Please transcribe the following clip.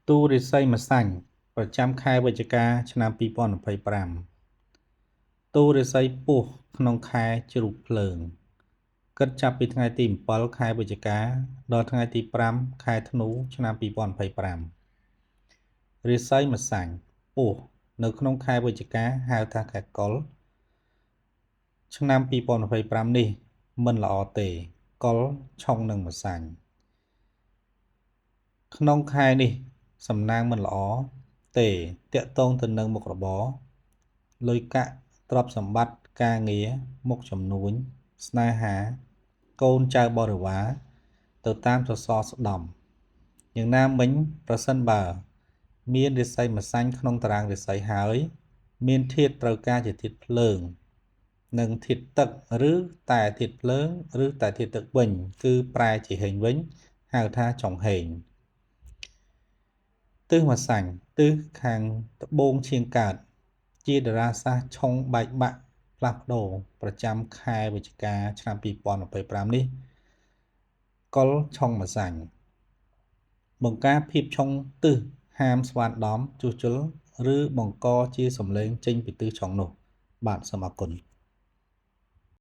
ទូរិស័យម្សាញ់ប្រចាំខែវិច្ឆិកាឆ្នាំ2025ទូរិស័យពស់ក្នុងខែជ្រូកភ្លើងគិតចាប់ពីថ្ងៃទី7ខែវិច្ឆិកាដល់ថ្ងៃទី5ខែធ្នូឆ្នាំ2025រិស័យម្សាញ់ពស់នៅក្នុងខែវិច្ឆិកាហៅថាខែកុលឆ្នាំ2025នេះមិនល្អទេកុលឆុងនឹងម្សាញ់ក្នុងខែនេះសំណាងមិនល្អទេតាក់ទងទៅនឹងមុខរបរលុយកាក់ទ្រព្យសម្បត្តិការងារមុខជំនួញស្នេហាកូនចៅបរិវារទៅតាមសសរស្តម្ភយ៉ាងណាមិញប្រសិនបើមានរាសីម្សាញ់ក្នុងតារាងរាសីហើយមានធាតុត្រូវការជាធាតុភ្លើងនិងធាតុទឹកឬតែធាតុភ្លើងឬតែធាតុទឹកវិញគឺប្រែជាហេងវិញហៅថាចុងហេងទិសម្សាញ់ទិសខាងត្បូងឈៀងកើតជាតារាសាស្ត្រឆុងបែកបាក់ផ្លាស់ប្ដូរប្រចាំខែវិច្ឆិកាឆ្នាំ2025នេះកុលឆុងម្សាញ់បង្ការភាពឆុងទិសហាមស្វានដំជួសជុលឬបង្កជាសំឡេងចេញពីទិសឆុងនោះបាទសូមអរគុណ។